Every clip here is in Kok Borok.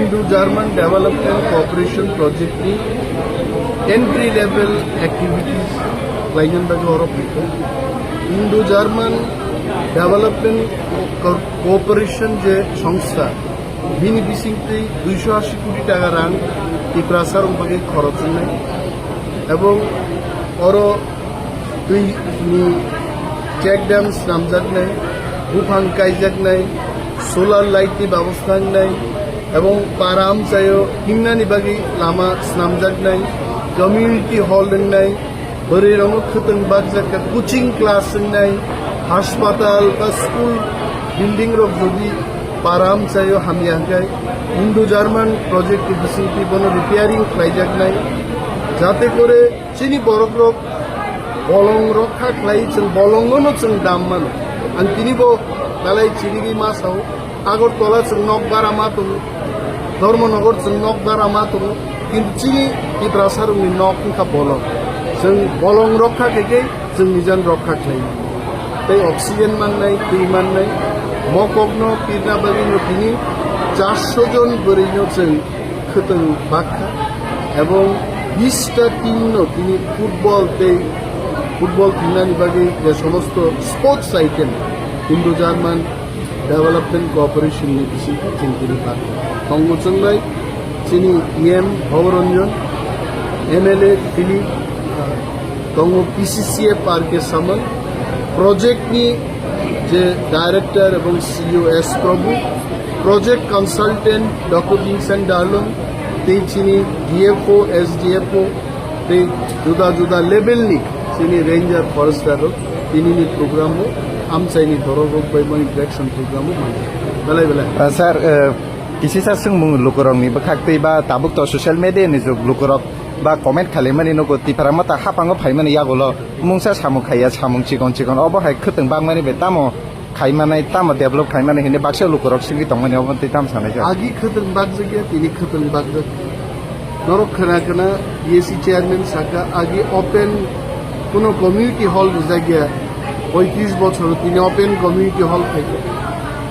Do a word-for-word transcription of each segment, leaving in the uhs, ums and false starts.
Indo-German Development Cooperation Project ni entry level activities khlaina bagwi oro phaikha. Indo-German Development Co-, Cooperation je songstha, bini bisingtwi duiso ashi koti taka rang Tiprasa rok bagwi khorok wngnai, ebong oro twi ni check dam swnamjaknai, buphang kaijaknai, solar light ni babostha wngnai, ebong para amchaio hingnani bagwi lama swnamjaknai, community hall wngnai, bwrwi rokno khwtwng bakjak kha, coaching class wngnai, haspatal ba school building rok jodi para amchaio hamya hwnkhe Indo-German project ni bisingtwi bono repairing khlaijaknai, jate kore chini borok rok bolong rok kha khlai, chwng bolongo no chwng dam mano. Ang tini bo belai chirigwi ma sao, Agartala chwng nok bara ma tongo, Dharmanagar chwng nok bara ma tongo, kintu chini Tiprasa rokni nok wngkha bolong. Chwng bolong rok kha khe khe chwng nijan rok kha khlai. Tei oxygen mannai, twi mannai, mokokno pirna bagwino tini charso jon bwrwino chwng khwtwng bakha, ebong bista team no tini football tei football thingnani bagwi je somosto sports item Indo-German Development Cooperation ni bisingtwi chwng tini bakha. Tongo chwng bai chini E M Bhabaranjan, M L A Philip, tongo P C C A Park e Samal, project ni je director ebong C E O S Prabhu, project consultant Doctor Vincent Darlong, tei chini D F O, S D F O, tei juda juda level ni chini ranger forester rok tini ni program o amchai ni borok rok bai mo interaction program o mani belai belai. Ah, sir, eh, kisisa swngmung lukurok ni bwkhak tei ba tabuk to social media ni jug lukurok ba comment khalimani nugo Tipra Motha hapango phaimani yagulo mungsa samung khaiya, samung chikon chikon, obo hai khwtwng bakmani bai tamo khaimanai, tamo develop khaimanai hinwi baksa lukurok singwi tongmani obo tei tamo sanai kha. Agi khwtwng bakjakya, tini khwtwng bakjak. Norok khwna khwna B S C chairman saka agi open kuno community hall rijakya, poitris bochor tini open community hall khaikha.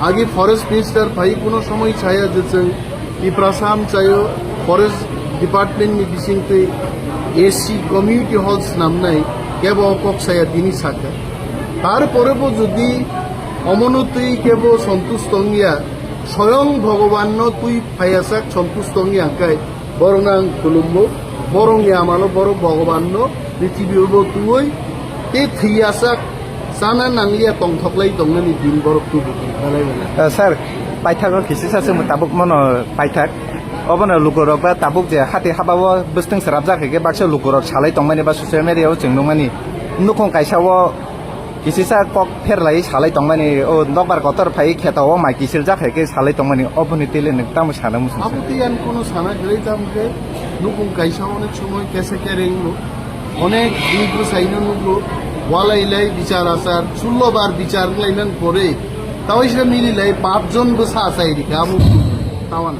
Agi forest minister phai kuno somoi saya je chwng Tiprasa amchaio forest department ni bisingtwi A C community hall swnamnai kebo o kok saya tini saka. Tarpore bo jodi omono twi kebo sontush tongya, soyong Bhagwan no twi phaiyasak sontush tongya hwnkhe borokno ang khulumbo, borokni amalo borok Bhagwan no prithibi o bo twiwi tei thwiyasak chana nangliya tongthoklai tongnani din borok tubu belai belai. Eh, sir, paithago kisisa se mutabuk mono paithak. Obono lukurok ba tabuk je hati habao bwswtwng srapjak hai khe baksa lukurok salai tongmani ba social media o chwng nukmani nukhung kaisa o kisisa kok pherlai salai tongmani, o nokbar kotor phai kheto o mai kisil jak hai khe salai tongmani, oboni tele nwk tamo sana muchung? Abo tei ang kuno sana kwrwi tamo khe nukhung kaisa onek somoi kesa kereng no onek dui bwsai no nugo, walai lai bichar achar, sullo bar bichar lai nang pore, tawai se mili lai pap jon bwsa achai rikha abo tawana.